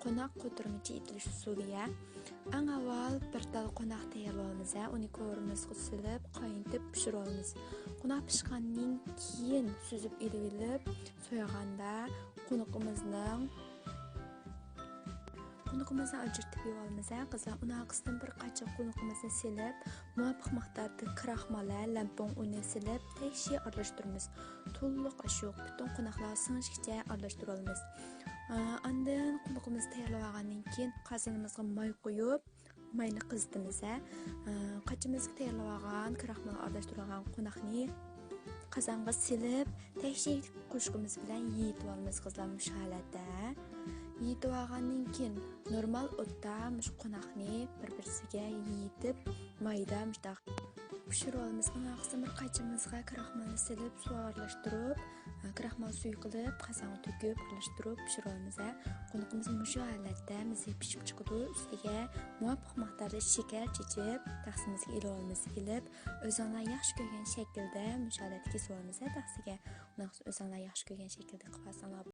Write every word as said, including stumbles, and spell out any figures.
قوناق قوتۇرمىچى ئېتىلىش ئۇسۇلى. ئەڭ ئاۋۋال بىر تال قوناق تەييارلىۋالىمىز. ئۇنى كورىمىزغا سېلىپ، قاينىتىپ پىشۇرۇۋالىمىز. قوناق پىشقاندىن كېيىن سۈزۈپ ئېلىۋېلىپ، سويغاندا قونىقىمىزنىڭ قونىقىمىزنى ئاجرىتىپ يۇيۇۋالىمىز، ھە، قىزلار. ئۇنىڭ ئارقىسىدىن بىر قاچا قونىقىمىزنى سېلىپ، مۇۋاپىق مىقداردا كراخمال، ھە، لەمپۇڭ ئۇنى سېلىپ، تەكشى ئارىلاشتۇرىمىز. تولۇق ئاشۇ پۈتۈن قوناقلارغا سىڭىشكىچە ئارىلاشتۇرۇۋالىمىز. ئا، ئاندىن قونىقىمىزنى تەييارلىۋالغاندىن كېيىن، قازىنىمىزغا ماي قۇيۇپ، ماينى قىزىتىمىز، ھە. ئا، قاچىمىزغا تەييارلىۋالغان كراخمال ئارىلاشتۇرۇلغان قوناقنى قازانغا سېلىپ، تەكشى قوشۇقىمىز بىلەن يېيىتىۋالىمىز، قىزلار، مۇشۇ ھالەتتە. يېيىتىۋالغاندىن كېيىن، نورمال ئوتتا مۇشۇ قوناقنى بىر-بىرسىگە يېيىتىپ، مايدا مۇشۇنداق پىشۇرۇۋالىمىز. ئۇنىڭ ئارقىسىدىن بىر قاچىمىزغا كراخمالنى سېلىپ، سۇ ئارىلاشتۇرۇپ، كراخمال سۈيى قىلىپ، قازانغا تۆكۈپ، ئارىلاشتۇرۇپ پىشۇرۇۋالىمىز، ھە. قونىقىمىز مۇشۇ ھالەتتە مىزى پىشىپ چىقىدۇ. ئۈستىگە مۇۋاپىق مىقداردا شېكەر چېچىپ، تەخسىمىزگە ئېلىۋالىمىز. ئېلىپ، ئۆزۈڭلار ياخشى كۆرگەن شەكىلدە مۇشۇ ھالەتتە كېسىۋالىمىز، ھە، تەخسىگە. ئۇنىڭ ئۆزۈڭلار ياخشى كۆرگەن شەكىلدە قىلىۋالساڭلار